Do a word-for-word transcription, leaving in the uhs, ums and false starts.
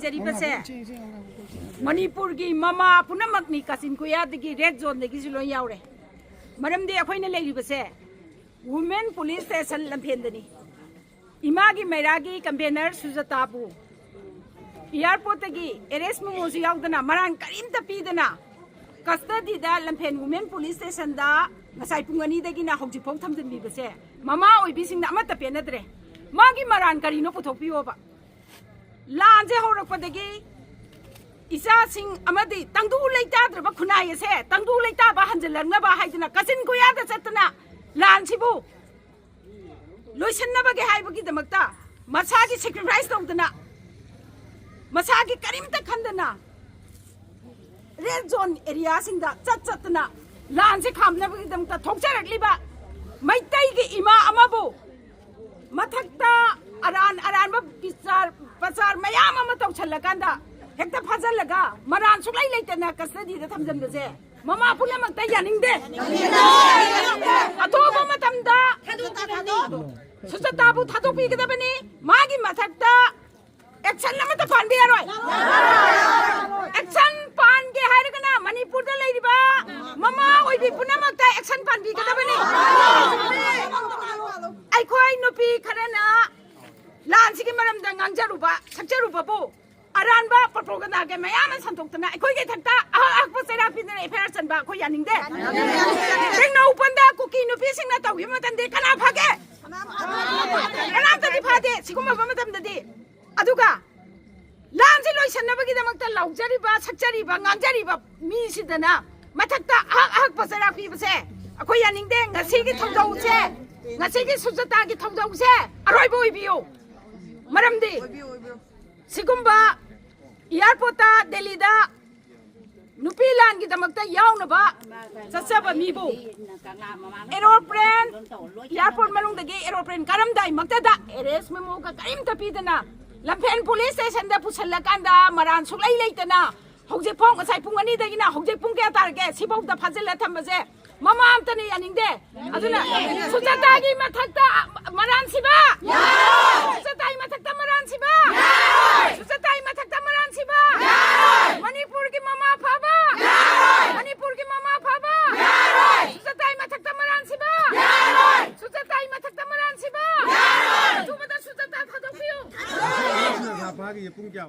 ꯂꯩꯔꯤꯕꯁꯦ ꯃꯅꯤꯄꯨꯔꯒꯤ ꯃꯃꯥ ꯄꯨꯝꯅꯃꯛꯅꯤ꯫ ꯀꯥꯆꯤꯟ ꯀꯣꯌꯥꯗꯒꯤ ꯔꯦꯗ ꯖꯣꯟꯗꯒꯤꯁꯨ ꯂꯣꯏ ꯌꯥꯎꯔꯦ꯫ ꯃꯔꯝꯗꯤ ꯑꯩꯈꯣꯏꯅ ꯂꯩꯔꯤꯕꯁꯦ ꯋꯨꯃꯦꯟ ꯄꯨꯂꯤꯁ ꯁ꯭ꯇꯦꯁꯟ ꯂꯝꯐꯦꯟꯗꯅꯤ꯫ ꯏꯃꯥꯒꯤ ꯃꯩꯔꯥꯒꯤ ꯀꯟꯚꯦꯅꯔ ꯁꯨꯖꯇꯥꯕꯨ ꯏꯌꯥꯔꯄꯣꯔꯠꯇꯒꯤ ꯑꯦꯔꯦꯁ ꯃꯦꯃꯣꯁꯨ ꯌꯥꯎꯗꯅ, ꯃꯔꯥꯟ ꯀꯔꯤꯝꯇ ꯄꯤꯗꯅ, ꯀꯁꯇꯗꯤꯗ ꯂꯝꯐꯦꯟ ꯋꯨꯃꯦꯟ ꯄꯨꯂꯤꯁ ꯁ꯭ꯇꯦꯁꯟꯗ ꯉꯁꯥꯏ ꯄꯨꯡ ꯑꯅꯤꯗꯒꯤꯅ ꯍꯧꯖꯤꯛꯐꯥꯎ ꯊꯝꯖꯤꯟꯕꯤꯕꯁꯦ ꯃꯃꯥ ꯑꯣꯏꯕꯤꯁꯤꯡꯅ ꯑꯃꯠꯇ ꯄꯦꯟꯅꯗ꯭ꯔꯦ꯫ ꯃꯥꯒꯤ ꯃꯔꯥꯟ ꯀꯔꯤꯅꯣ ꯄꯨꯊꯣꯛꯄꯤꯌꯣꯕ꯫ ꯂꯥꯟꯁꯦ ꯍꯧꯔꯛꯄꯗꯒꯤ ꯏꯆꯥꯁꯤꯡ ꯑꯃꯗꯤ ꯇꯪꯗꯨ ꯂꯩꯇꯥꯗ꯭ꯔꯕ ꯈꯨꯟꯅꯥꯏ ꯑꯁꯦ ꯇꯪꯗꯨ ꯂꯩꯇꯥꯕ ꯍꯟꯖꯤꯜꯂꯛꯅꯕ ꯍꯥꯏꯗꯅ ꯀꯥꯆꯤꯟ ꯀꯣꯌꯥꯗ ꯆꯠꯇꯅ ꯂꯥꯟꯁꯤꯕꯨ ꯂꯣꯏꯁꯤꯟꯅꯕꯒꯤ ꯍꯥꯏꯕꯒꯤꯗꯃꯛꯇ ꯃꯁꯥꯒꯤ ꯁꯦꯀ꯭ꯔꯤꯐꯥꯏꯁ ꯇꯧꯗꯅ, ꯃꯁꯥꯒꯤ ꯀꯔꯤꯝꯇ ꯈꯟꯗꯅ ꯔꯦꯗ ꯖꯣꯟ ꯑꯦꯔꯤꯌꯥꯁꯤꯡꯗ ꯆꯠ ꯆꯠꯇꯅ ꯂꯥꯟꯁꯦ ꯈꯥꯝꯅꯕꯒꯤꯗꯃꯛꯇ ꯊꯣꯛꯆꯔꯛꯂꯤꯕ ꯃꯩꯇꯩꯒꯤ ꯏꯃꯥ ꯑꯃꯕꯨ ꯃꯊꯛꯇ ꯑꯔꯥꯟ ꯑꯔꯥꯟꯕ ꯕꯤꯆꯥꯔ ꯄꯆꯥꯔ ꯃꯌꯥꯝ ꯑꯃ ꯇꯧꯁꯜꯂꯀꯥꯟꯗ ꯍꯦꯛꯇ ꯐꯥꯖꯜꯂꯒ ꯃꯔꯥꯟ ꯁꯨꯛꯂꯩ ꯂꯩꯇꯅ ꯀꯁꯇꯗꯤꯗ ꯊꯝꯖꯟꯕꯁꯦ ꯃꯃꯥ ꯄꯨꯝꯅꯃꯛꯇ ꯌꯥꯅꯤꯡꯗꯦ꯫ ꯑꯊꯨꯕ ꯃꯇꯝꯗ ꯁꯨꯖꯇꯥꯕꯨ ꯊꯥꯗꯣꯛꯄꯤꯒꯗꯕꯅꯤ꯫ ꯃꯥꯒꯤ ꯃꯊꯛꯇ ꯑꯦꯛꯁꯟ ꯑꯃꯠꯇ ꯄꯥꯟꯕ ꯌꯥꯔꯣꯏ꯫ ꯑꯦꯛꯁꯟ ꯄꯥꯟꯒꯦ ꯍꯥꯏꯔꯒꯅ ꯃꯅꯤꯄꯨꯔꯗ ꯂꯩꯔꯤꯕ ꯃꯃꯥ ꯑꯣꯏꯕꯤ ꯄꯨꯝꯅꯃꯛꯇ ꯑꯦꯛꯁꯟ ꯄꯥꯟꯕꯤꯒꯗꯕꯅꯤ꯫ ꯑꯩꯈꯣꯏ ꯅꯨꯄꯤ ꯈꯔꯅ ꯂꯥꯟꯁꯤꯒꯤ ꯃꯔꯝꯗ ꯉꯥꯡꯖꯔꯨꯕ, ꯁꯛꯆꯔꯨꯕꯕꯨ ꯑꯔꯥꯟꯕ ꯄ꯭ꯔꯣꯄꯥꯒꯦꯟꯗꯥꯒꯤ ꯃꯌꯥꯝ ꯑꯃ ꯁꯟꯗꯣꯛꯇꯅ ꯑꯩꯈꯣꯏꯒꯤ ꯏꯊꯛꯇ ꯑꯍꯛ ꯑꯍꯛꯄ ꯆꯩꯔꯥꯛ ꯄꯤꯗꯅ ꯑꯦꯐ ꯑꯥꯏ ꯑꯥꯔ ꯆꯟꯕ ꯑꯩꯈꯣꯏ ꯌꯥꯅꯤꯡꯗꯦ꯫ ꯇꯦꯡꯅꯧꯄꯜꯗ ꯀꯨꯀꯤ ꯅꯨꯄꯤꯁꯤꯡꯅ ꯇꯧꯈꯤꯕ ꯃꯇꯝꯗꯤ ꯀꯅꯥ ꯐꯒꯦ? ꯀꯅꯥꯝꯇꯗꯤ ꯐꯥꯗꯦ ꯁꯤꯒꯨꯝꯕ ꯃꯇꯝꯗꯗꯤ꯫ ꯑꯗꯨꯒ ꯂꯥꯟꯁꯤ ꯂꯣꯏꯁꯤꯟꯅꯕꯒꯤꯗꯃꯛꯇ ꯂꯥꯎꯖꯔꯤꯕ, ꯁꯛꯆꯔꯤꯕ, ꯉꯥꯡꯖꯔꯤꯕ ꯃꯤꯁꯤꯗꯅ ꯃꯊꯛꯇ ꯑꯍꯛ ꯑꯍꯛꯄ ꯆꯩꯔꯥꯛ ꯄꯤꯕꯁꯦ ꯑꯩꯈꯣꯏ ꯌꯥꯅꯤꯡꯗꯦ꯫ ꯉꯁꯤꯒꯤ ꯊꯧꯗꯧꯁꯦ, ꯉꯁꯤꯒꯤ ꯁꯨꯖꯇꯥꯒꯤ ꯊꯧꯗꯧꯁꯦ ꯑꯔꯣꯏꯕ ꯑꯣꯏꯕꯤꯌꯨ꯫ ꯃꯔꯝꯗꯤ ꯁꯤꯒꯨꯝꯕ ꯏꯌꯥꯔꯄꯣꯔꯠꯇ, ꯗꯦꯜꯂꯤꯗ ꯅꯨꯄꯤ ꯂꯥꯟꯒꯤꯗꯃꯛꯇ ꯌꯥꯎꯅꯕ ꯆꯠꯆꯕ ꯃꯤꯕꯨ ꯑꯦꯔꯣꯄ꯭ꯂꯦꯟ, ꯏꯌꯥꯔꯄꯣꯔꯠ ꯃꯅꯨꯡꯗꯒꯤ ꯑꯦꯔꯣꯄ꯭ꯂꯦꯟ ꯀꯥꯔꯝꯗꯥꯏꯃꯛꯇꯗ ꯑꯦꯔꯦꯁ ꯃꯦꯃꯣꯒ ꯀꯔꯤꯝꯇ ꯄꯤꯗꯅ ꯂꯝꯐꯦꯟ ꯄꯨꯂꯤꯁ ꯁ꯭ꯇꯦꯁꯟꯗ ꯄꯨꯁꯜꯂꯀꯥꯟꯗ ꯃꯔꯥꯟ ꯁꯨꯛꯂꯩ ꯂꯩꯇꯅ ꯍꯧꯖꯤꯛꯐꯥꯎ, ꯉꯁꯥꯏ ꯄꯨꯡ ꯑꯅꯤꯗꯒꯤꯅ ꯍꯧꯖꯤꯛ ꯄꯨꯡ ꯀꯌꯥ ꯇꯥꯔꯒꯦ? ꯁꯤꯐꯥꯎꯗ ꯐꯥꯖꯤꯜꯂ ꯊꯝꯕꯁꯦ ꯃꯃꯥ ꯑꯝꯇꯅ ꯌꯥꯅꯤꯡꯗꯦ꯫ ꯑꯗꯨꯅ ꯁꯨꯖꯇꯥꯒꯤ ꯃꯊꯛꯇ ꯃꯔꯥꯟ ꯁꯤꯕ! ꯁꯨꯖꯇꯥꯒꯤ ꯃꯊꯛꯇ ꯃꯔꯥꯟ ꯁꯤꯕ! ꯁꯨꯖꯇꯥꯒꯤ ꯃꯊꯛꯇ ꯃꯥꯒꯤꯁꯦ ꯄꯨꯡ ꯀꯌꯥ?